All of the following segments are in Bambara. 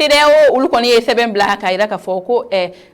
CEDEAO olu kɔni ye sɛbɛn bila k'a jira k'a fɔ ko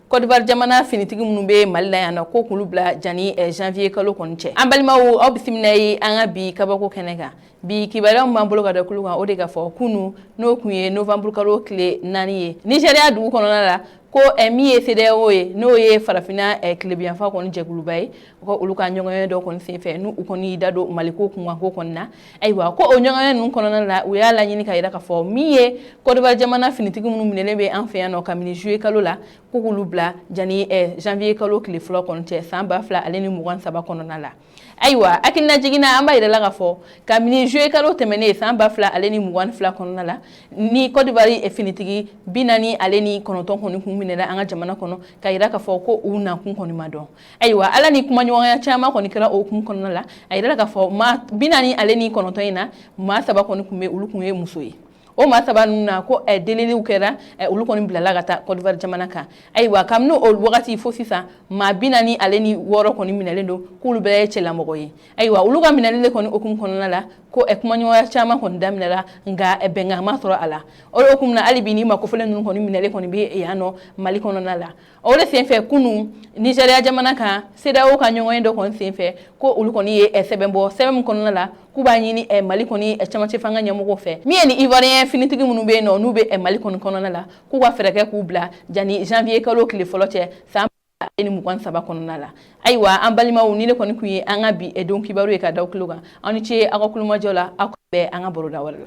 Côte d'Ivoire jamana finitigi minnu bɛ Mali la yan nɔ, ko k'olu bila jani janvier kalo kɔni cɛ. An balimaw, aw bisimila ye an ka bi kabako kɛnɛ kan. Bi kibaruya min b'an bolo ka da kulu kan, o de ka fɔ kunu, n'o tun ye novembre kalo tile 4 ye, Nigéria dugu kɔnɔna la, ko min ye CEDEAO ye, n'o ye farafinna tilebinyanfan kɔni jɛkuluba ye, ko olu ka ɲɔgɔnye dɔ kɔni senfɛ, n'u kɔni y'i da don Maliko kunkanko kɔni na. Ayiwa, ko o ɲɔgɔnye ninnu kɔnɔna la, u y'a laɲini ka jira k'a fɔ min ye Côte d'Ivoire jamana finitigi minnu minɛlen bɛ an fɛ yan nɔ kabini juillet kalo la, ko k'olu bila jani janvier kalo tile 1 kɔni cɛ san 2023 kɔnɔna la. Ayiwa, hakilina jiginna, an b'a yira la k'a fɔ kabini juillet kalo tɛmɛnen san 2022 kɔnɔna la, ni Côte d'Ivoire finitigi 49 kɔni kun minɛla an ka jamana kɔnɔ, ka yira k'a fɔ ko u nakun kɔni ma dɔn. Ayiwa, ala ni kumaɲɔgɔnya caman kɔni kɛra o hukumu kɔnɔna la. A yira k'a fɔ maa 49 in na, maa 3 kɔni kun bɛ, olu kun ye muso ye. O maa 3 ninnu na, ko deliliw kɛra, olu kɔni bilala ka taa Côte d'Ivoire jamana kan. Ayiwa, kabini o wagati fo sisan, maa 46 kɔni minɛlen don, k'olu bɛɛ ye cɛlamɔgɔ ye. Ayiwa, olu ka minɛli de kɔni hukumu kɔnɔna la, ko kumaɲɔgɔnya caman kɔni daminɛra, nka bɛnkan ma sɔrɔ a la. O de hukumu na, hali bi ni maa kofɔlen ninnu kɔni minɛlen kɔni bɛ yan nɔ Mali kɔnɔna la. O de senfɛ, kunu Nigéria jamana kan, CEDEAO ka ɲɔgɔnye dɔ kɔni senfɛ, ko olu kɔni ye sɛbɛn bɔ, sɛbɛn min kɔnɔna la k'u b'a ɲini Mali kɔni cɛmancɛ fanga ɲɛmɔgɔw fɛ, min ye ni Ivoirien finitigi minnu bɛ yen nɔ, n'u bɛ Mali kɔni kɔnɔna la, k'u ka fɛɛrɛ kɛ k'u bila jani janvier kalo tile 1 cɛ san 2023 kɔnɔna la. Ayiwa, an balimaw, ni ne kɔni tun ye an ka bi don kibaru ye ka da tulo kan. Aw ni ce aw ka kulomajɔ la. Aw bɛn an ka baroda wɛrɛ la.